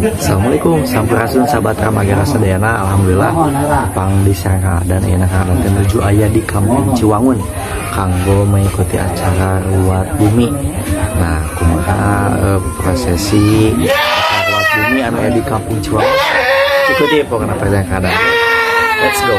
Assalamualaikum, sampurasun sahabat Ramagara sadayana. Alhamdulillah pang di dan ayeuna Kang Adan nuju aya di Kampung Ciwangun kanggo mengikuti acara Ruwat Bumi. Nah, kumaha prosesi acara Ruwat Bumi anu aya di Kampung Ciwangun? Ikuti pokokna perjalanan Kang Adan. Let's go.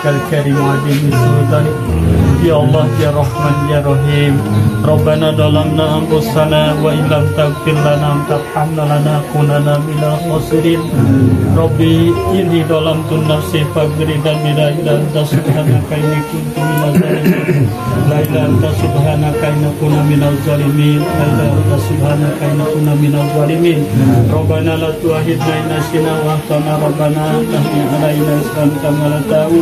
Wajhikal karim wa azimi sultanik. Ya Allah ya Rahman ya Rahim. Rabbana dhalamna anfusana wa illam taghfir lana wa tarhamna lanakunanna minal khasirin. Rabbi inni dhalamtu nafsi faghfir dhanbi la ilaha illa anta subhanaka inni kuntu minaz zalimin. La ilaha anta subhanaka inna kunna minaz zalimin. La ilaha anta subhanaka inna kunna minaz zalimin. Rabbana la tu'akhidna in nasina wa akhtana. Rabbana tahmil alaina isran kama lata'u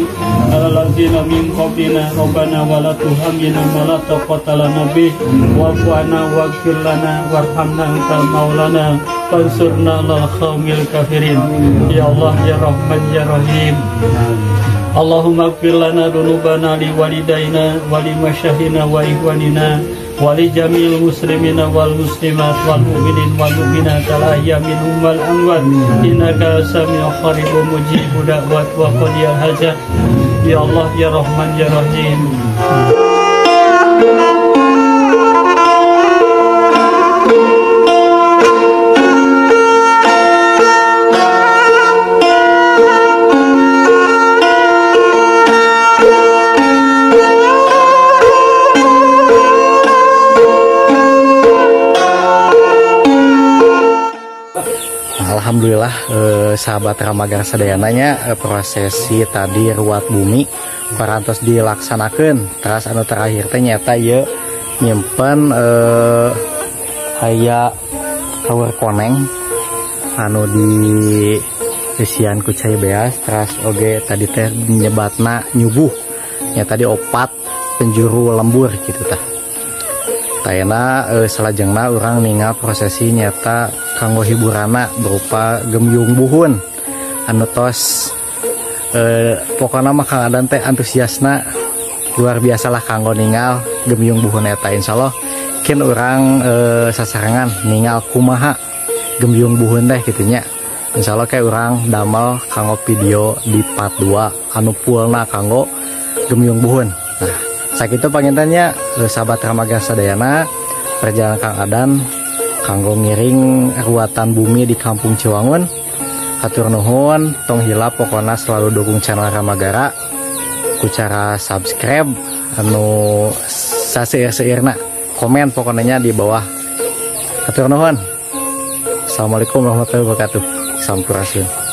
ala ladzina min qablina. Rabbana wa la tuhammilna ma la taqata lana bih wa'fu 'anna waghfir lana warhamna antal maulana fansurna 'alal qaumil kafirin. Ya Allah ya Rahman ya Rahim. Allahumma ighfir lana dzunubana li walidayna wa li masyaihina wa ikhwanina wa li jami'il muslimina wal muslimat wal mu'minin wal mu'minat al ahya minhum wal amwat innaka sami'un qaribun mujibu da'wat wa qadiyal hajat. Ya Allah ya Rahman ya Rahim. Alhamdulillah sahabat Ramagara sadayananya prosesi tadi ruat bumi parantos dilaksanakan. Teras anu terakhir teh nyata ieu nyimpen aya haur koneng anu di isian ku cai beas. Teras oge tadi teh nyebatna nyubuh nya tadi opat penjuru lembur gitu tah. Tayana salajengna urang ningal prosesi nyata kanggo hiburana berupa gemyung buhun anu tos pokona mah Kang Adan teh antusiasna luar biasa lah kanggo ningal gemyung buhun eta. Insyaallah kin urang sasarengan ningal kumaha gemyung buhun teh kitu nya. Insyaallah kayak urang damel kanggo video di part 2 anu fullna kanggo gemyung buhun. Nah, sakitu pangintennya sahabat Ramagara sadayana perjalanan Kang Adan kanggo ngiring ruatan bumi di Kampung Ciwangun. Hatur nuhun, tong hilap pokona selalu dukung channel Ramagara ku cara subscribe anu saseueur-seueurna, komen pokoknya di bawah. Hatur nuhun. Assalamualaikum warahmatullahi wabarakatuh. Sampurasun.